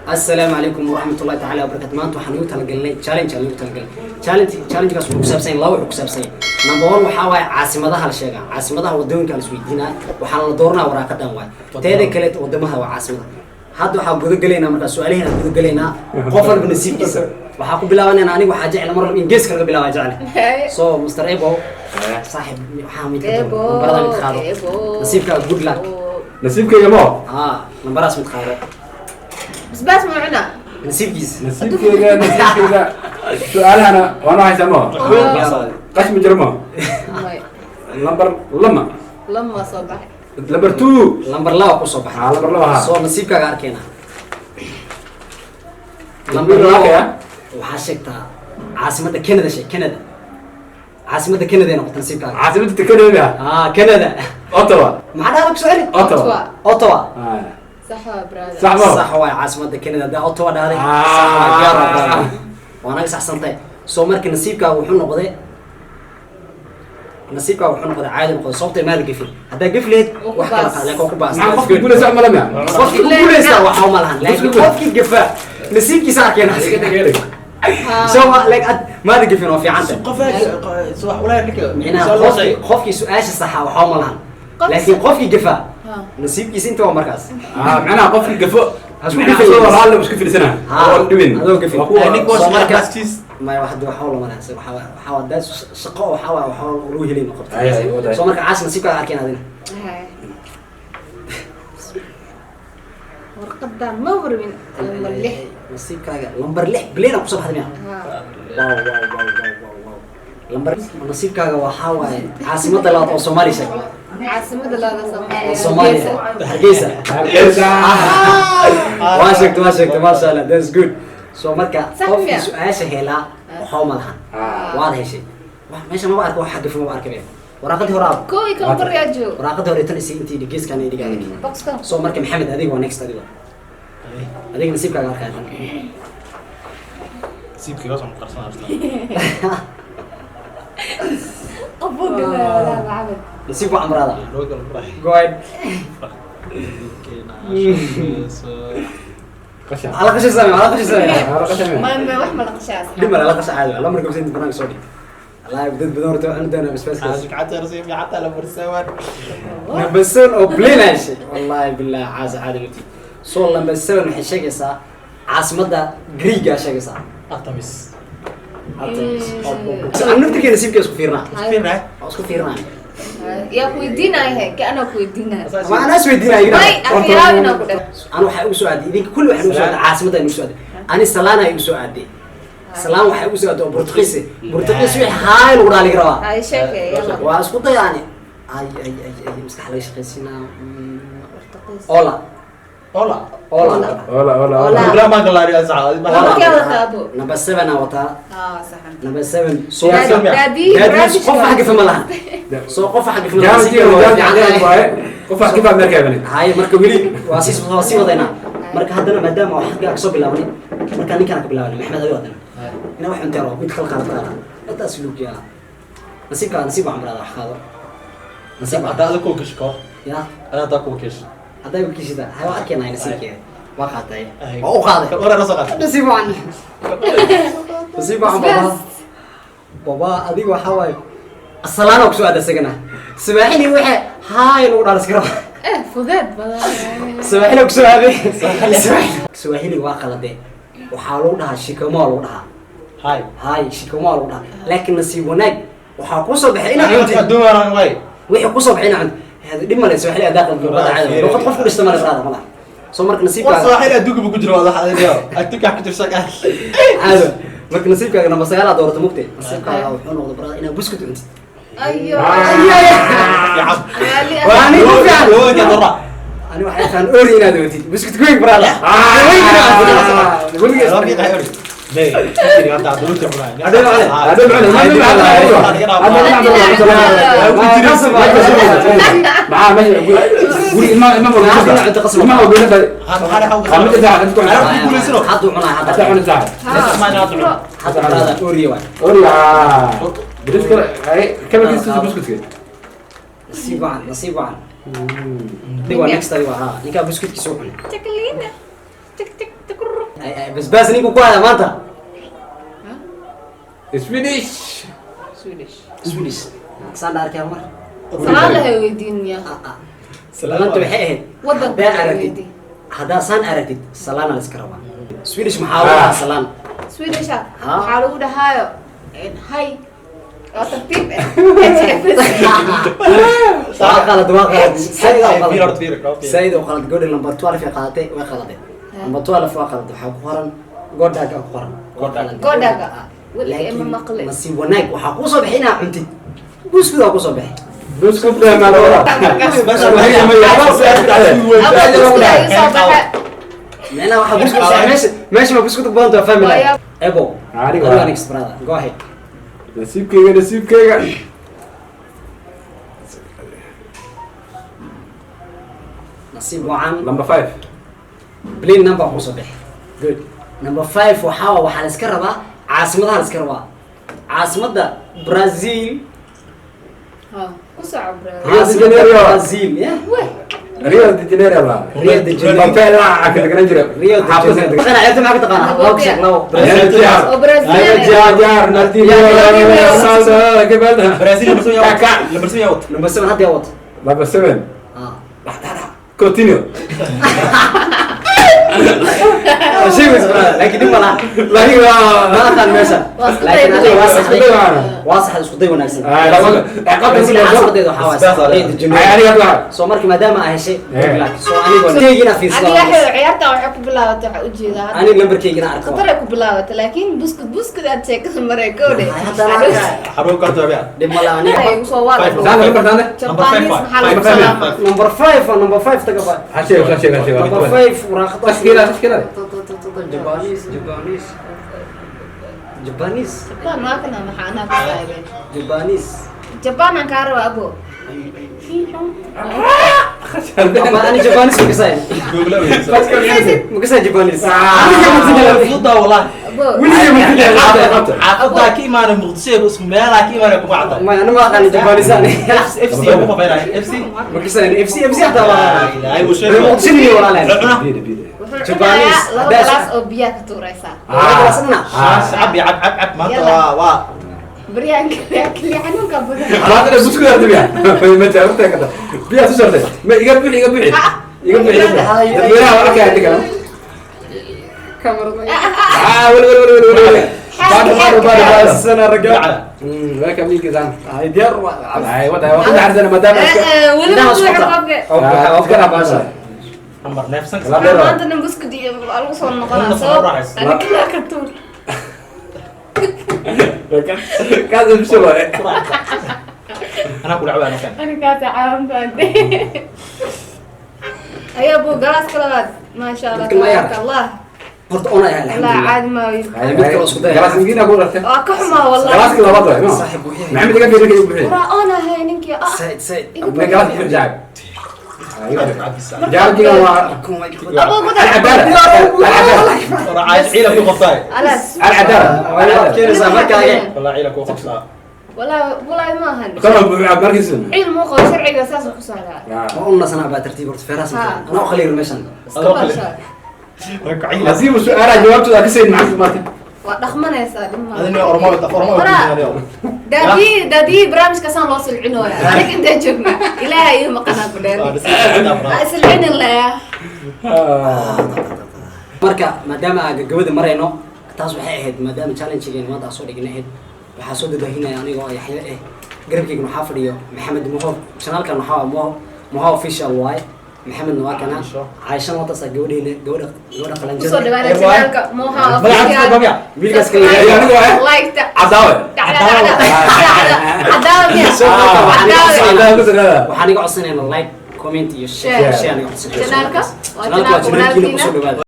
Assalaamu calaykum waraxmatullahi tacaala wabarakatu. Maanta waxaan ugu talagalnay challenge aan ugu talagalnay. Challenge-gaas wuxuu ku saabsan yahay laba. Wuxuu ku saabsan yahay, number one, waxaa waaye caasimadaha la sheegaa, caasimadaha wadooyinka la isweydiinaa. Waxaa la dooranaa waraaqadan waaye. Teeda kale, wadamaha waa caasimada. Hadda waxaa gudagelaynaa markaa su-aalihiin aan gudagelaynaa, qof walba nasiibkiisa. Waxaa ku bilaabanayna, aniga waxaa jecla mar walba ingiriiska laga bilaabaa jecle. So Mr Ebo, saaxib, waxaa mid ka Ebo, nambarada mid qaado. Ebo. Nasiibkaa, good luck. Nasiibkayga mo. Ah, nambaraas mid qaado. Basbaas ma cunaa? Nasiibkiisa. Nasiibkayga su-aalahana waana haysaa mo, qash ma jiro mo. May. Lambar lama. Lama soo baxay. Lambar 2. Lambar 2 kusoo baxay. Ah, lambar 2, ha. Soo nasiibkaaga arkeena, lambar Nasiibkayga 2. Arkaya. Waxaa sheegtaa caasimadda Canada. Sheeg Canada, caasimadda Canada ay noqota nasiibkaaga. Caasimadda Canada? Ah, Canada. Ottawa. Maxaa dhahda? Kusoo celi. Ottawa. Ottawa. Ah. Sax waa, brother. Sax ma? Sax waay, caasimadda Canada haddaa Ottawa dhahday. Ah. Sax waay, gaar waa, brother. Waa naga saxsantahay. Soo marka nasiibkaaga wuxuu noqday caadi noqday, sababtay maada gefin. Haddaa gef lahayd, Waa ku wax kala baas. qaad, laakiin waa ku baas. Maxaa qofka guulaysa ma lamia? Qofkii ku guuleysta waxa ma lahan, laakiin qofkii gefa nasiibkiisa arkeena. So like ad maada gefin, waa fiican tahay. Qof wax walaa ninka. Micnaha qofkii su-aasha saxa waxaa ma lahan, laakiin qofkii gefa nasiibkiisa inta waa markaas. Ah, macnaha qofkii gafo Ha isku macnaha gafin. asagoo raalli isku filisana Ha, oo dhibin. adoo gafin. Waa kuwa ninka Soo marka- waa maya, wax waxa lama lahan, waxa waa daas shaqo, waxa waa waxa lagu helay ma qabto. Ay, ay, wadaay. Soo marka caas nasiibkaaga arkeen adina. Hay. Warqadan ma warmin, lambar 6. Nasiibkaaga lambar 6 bilena kusoo baxday miya? Ha. Wow, lambar nasiibkaaga waxaa waaye caasimadda labaad oo Soomaaliya sheeg. Caasimada laada oo Soomaaliya. Soomaaliya, Hargeysa. Hargeysa. Waa sheegtay, waa sheegtay, maasha Allah, that's good. So marka Sax qofkii miya? su-aasha helaa waxaa ma lahan. Waad heshay. Wax meesha maba arko, wax xagga maba arkay waraaqadii hore aad. Koo iyo kala baryaa joog. Waraaqadii hore tan isi intii geeskan ay dhigaa. Boxka. So marka Maxamed, adiga waa next. Adiga nasiibkaaga arkaya tan. Nasiibkayga soo qarsan arta. Qabuga walaa Maxamed. Nasiib waa amraada. Loo gal baray. Go ahead. Qashan. Ala qashin samee, ala qashin samee. Ala qashan. Ma wax ma la qashaas. Dhib male, ala qashin caadi waa. Lambarka bisa inta banaanka soo dhig. Wallahi dad badan horta waxaan doonaa basbaaskaas. Gacanta nasiib gacanta la barsawan. Number 7 oo plain ay shay, wallahi billah, caas caadi mati. So number 7 waxay sheegaysaa caasimadda Greega sheegaysaa. Artemis. Athens. So aan naftirkeena nasiibkeena isku fiirnaa. Fiirnaa. Waa isku fiirnaa. Yaa ku weydiinaya he, ka anaa ku weydiinaya. Ma anaa is weydiinaya. May akhyaab inaa ku dhaw. Ana waxay ugu soo aaday, idinka kulli waxay ugu soo aaday caasimadda igu soo aaday. Ani Salaana ay igu soo aaday. Salaan waxay ugu soo aaday oo Portugiis. Portugiis wixii haay lagu dhaali rabaa. Hay, sheekay yalla. Waa isku dayaani. Ay ay ay ay, maskax laga shaqaysiinaa. Portugiis. Ola. Hola. Ola. Hola, hola, hola. Programka laari asaxa. Markee wataa abo? Number 7 aan wataa. Ah, saxan. Number 7. So Daadii. Daadii, qof wax gafa ma lahan. So qof wax gafa ma lahan. Jaamacadii waaye. Qof wax kifaa meerkaa bani. Haye, marka weli waa sii wadaynaa. Marka haddana maadaama wax xaggaa kasoo bilaabanay, marka ninkaan ka bilaabanay, Maxamed, adigo haddana ina wax cunteero mid kala qaado qaada intaas luugyaa. Nasiibkaa, nasiib waxaan baraada wax qaado nasiib. Hadda adiga ku kish ko. Ya. Ada ku kish. Hadday ku kishida hay, waa arkeenaa nasiibkeeda. Waa qaatay, waa u qaaday. Ora soo qaad. Nasiib wacan, nasiib wacan, baba, baba. Adiga waxaa waaye asalaana kusoo aada isagana sabaaxini waxa haay lagu dhaal iska raba. Eh, fudeed badan. Sawaaxili kusoo aaday. Sawaaxili waa qalade. Waxaa lagu dhahaa shikamoo lagu dhahaa. Hi. Hay, shikamoo lagu dhahaa, laakiin nasiib wanaag waxaa kusoo baxay inaad cuntid. Adduun way. Wixii kusoo baxay inaad cuntid hada dhib male. Sawaaxili adaa qalad, luqada caadi luqad qof ku dhista male qaada malaha. Soo marka War nasiibkaaga saaxiil adduunka ku jiro wada xadariyo. Adduunka ku jiro shaqo. Caado. Marka nasiibkaaga namba 9 aad doorato mugtay, nasiibkaaga wuxuu noqday, brother, inaad buskut cuntid. Ayo. Ya. Waa aniga ku fiican. Loo dora. Ani waxay taan ori inaad cuntid buskut goyn, brother. Weligees. Loo fiiqay ori. Nee, hadda dawladda cunaa. Hadda macna, hadda macna, ma macna, hadda macna. Maxaa meesha guri ilmaha ilmaha ilmaha guri qamida taa ku cunaa. Hadduu cunaa Hadda hadda. cuntaa. Hadda, brother, ori waay. Oriya. Bilis kale ay kabalkiisa buskudka. Nasiib wacan, nasiib wacan. Adiga waa next, adiga waa, haa, ninkaa buskutkiisa u cunay. Chakalina. Tik tik tukur. Ay, ay, basbaas ninku ku haya maanta. Swedish. Swedish. Swedish saan arkay mar. Salaan lahay weydiinaya. Maanta waxay ahayd Wadanka haddaa la aragtid, weydiin. Haddaa saan aragtid, salaana la iska rabaa. Swedish maxaa lagu dhahaa salaan? Swedisha Ha? Waxaa lagu dhahaayo hay, waa tartiib eh. Waa qalad, waa qalad, saaid oo Fiir qalad. Horta, fiir, fiir. Saaid oo qalad. Gabadha number 12 ay qaadatay, way qaladeen. Number 12 waa qalad. Waxaa ku qoran godhaga ku qoran. Waa qalad. Godhaga. Ah, Weligay ma laakiin maqlin. Nasiib wanaag waxaa kuu soo bixi inaa cuntid buskudaa kusoo bixi. Buskud ma la wada. Ama buskuda iga soo baxa. Micnaha waxaa buskud meesha, meesha ma buskud badan tahay, family. Waa. Ebo. Aniga adiga waa. Next, brother, go ahead. Nasiibkayga, nasiibkayga. Nasiib wacan. Number 5. Plain number kusoo bixi. Good. Number 5 waxaa la iska rabaa caasimadaha la iska rabaa, caasimadda Brazil. Ha, ku soco, bro. Rio de Caasimadda Janeiro. Brazil, yeah. Weh. Rio de Janeiro la. Rio de Janeiro. Favela ka degan jira. Rio de Janeiro. Taqaana ciyaarta? Maxaa ka taqaanaa? Labo ku sheeg, labo. Brazil. Oo Brazil. Jaar Ronaldinho. Brazil number 7. Kaká. Number 7 yaa wata. Number 7 hadda yaa wata. Number 7. Ah. Coutinho. Sheeg brother, laakiin dhib ma laha. Laakiin waa Ma aqaan meesha. Waa isku Laakiin day. adiga waa Isku saxday. day waana. Waa saxday, isku day wanaagsan. Ay, Brazil caasimadeeda waxaa waaye Basbaas Rio de Janeiro. Ay, aniga hadda. So marka maadaama aa heshay, Eh. good luck. So anigoo keygina fiirsada. Adiga waxay ciyaartan waxay ku bilaabatay, waxaa ujeedaa hadda. Aniga lambarkeygina arko. Khatar ay ku bilaabatay, laakiin buskud buskud aad sheekada maray gowdhe. Ay, haddana arkaa. Xarun karto abiya. Dhib ma laha aniga. Ay, soo waa. Five. Saande number saande. Japanese maxaa lagu Number five. salaamaa? Number 5, number 5 taga ba. Hasheeg, hasheeg, hasheeg. Number 5 waraaqada. Tashkiila, tashkiila. Japanese, Japanese. Japanese. Japan waa kana, maxaa anaa ku saayeen? Japanese. Japan aan kaa rabaa, abo. Ama ani Japanese ma kasay. Google weydiiso. Ma kasay Japanese. Fududaa wallahi. Abo. Weligay ma qabta. Xaafaddaa ka imaanay Muqdisho, isku meelaa ka imaanay kuma cadda. Ma ana ma aqaan Japanese ani. FC ugu fafaynaya. FC. Ma kasay FC, FC hataa waa. Ilaahay uu sheegay. Muqdisho ni walaaleen. Cuna. Biida, biida. Wuxuu Japanese. cunayaa laba galaas oo biyaa ka tuuraysaa. Galaas dhinac. Shaas cab cab cab cab maanta waa waa. Baryahan kaliya xanuunka badan. Alaabta buskud aad biya. Ma jawaabta kada. Biya soo sartay. Ma iga bixi, iga bixi. Iga bixi. Dadweynaha waa arkaya adiga. Ah, wali wali wali wali wali. Baad baad baad baad. Sana raga. Welcome ninka zan. Ay, diyaar waa. Ay, wada wada xarsana maadaama iska. Weli Indhaha ma isku buuxo taa. qofka. Waa kana baasha. Amar neefsan. La dheer. Maanta nin buskud iyo waa lagu soo noqonaa Dadna soo. soo raaxaysa. Aniga ka tuur. Kaas bisho waa. Anaa kula cabaa kan. Anigaas caawan baantay. Ayaa buu galaaska labaad. Maasha Allah. Dadka ma yar. Tabaaraka Allah. Horta ona yahay, Allah alxamdulillah. caadi maayo. Ay, mid kale oo isku day. Galaas ingiina ku rartay. Waa ka xumaa wallahi. Galaaska labaad waay, ma? Saaxiib wixii. Maxamed iga fiirin, iga bixi. Waraa oon ahay ninkii. Ah. Said, said. Iga Ma galaas bixi jaab. Jaabjiga waa Abuu ku dar. العدالة العدالة. Wara ciila ku qabtaa. Alas. العدالة. Waa keenaysaa markaa. Wallahi ciila ku qabtaa. Walaa walaa ma ahan. طبعا مركز. Ciil muu qabo, sharciga saas uu ku socdaa. Ma u nasanaa baa tartiib horta feeraha Ha. anaa u khaliir meeshan. Iska baashaa. نسيب السؤال جاوبته ذاك السيد معك مارتن. Waa dhaqmanaysaa, dhib maaha. Adina Oromo Oromo. Daadii daadii barnaamijkaasaan loo silcinooya. Aniga intee joognaa? Ilaahay iyo maqanaa ku dheer. Ha silcinin laya. Marka maadaama aan gabagabada marayno, taas waxay ahayd maadaama challenge-geena maanta aan soo dhignay ahayd, waxaa soo dadaahinaya anigoo Yaxya eh, garabkeyga waxaa fadhiyo Maxamed Moho. Channelkan waxaa waa Moho, Moho Official waaye. Maxamedna waa kana. Caaisho. Caaishana waa gabadheena, gabadha gabadha Kusoo qalanjada. dhawaada channelka Moha Magaca Official. Wiilkaas kale. Iyo anigu waa. Like-ta. عداوة. Dhacda dhacda. Dhacda. Cadaawa miya? Soo marka waxaan iga Cadaawa. codsanayna- waxaan iga codsanaynaa like, comment iyo share. Share. Share aan iga codsanayna. Channelka? Waa Channelka waa channelka channelkiina, kusoo walaalkiina. dhawaada.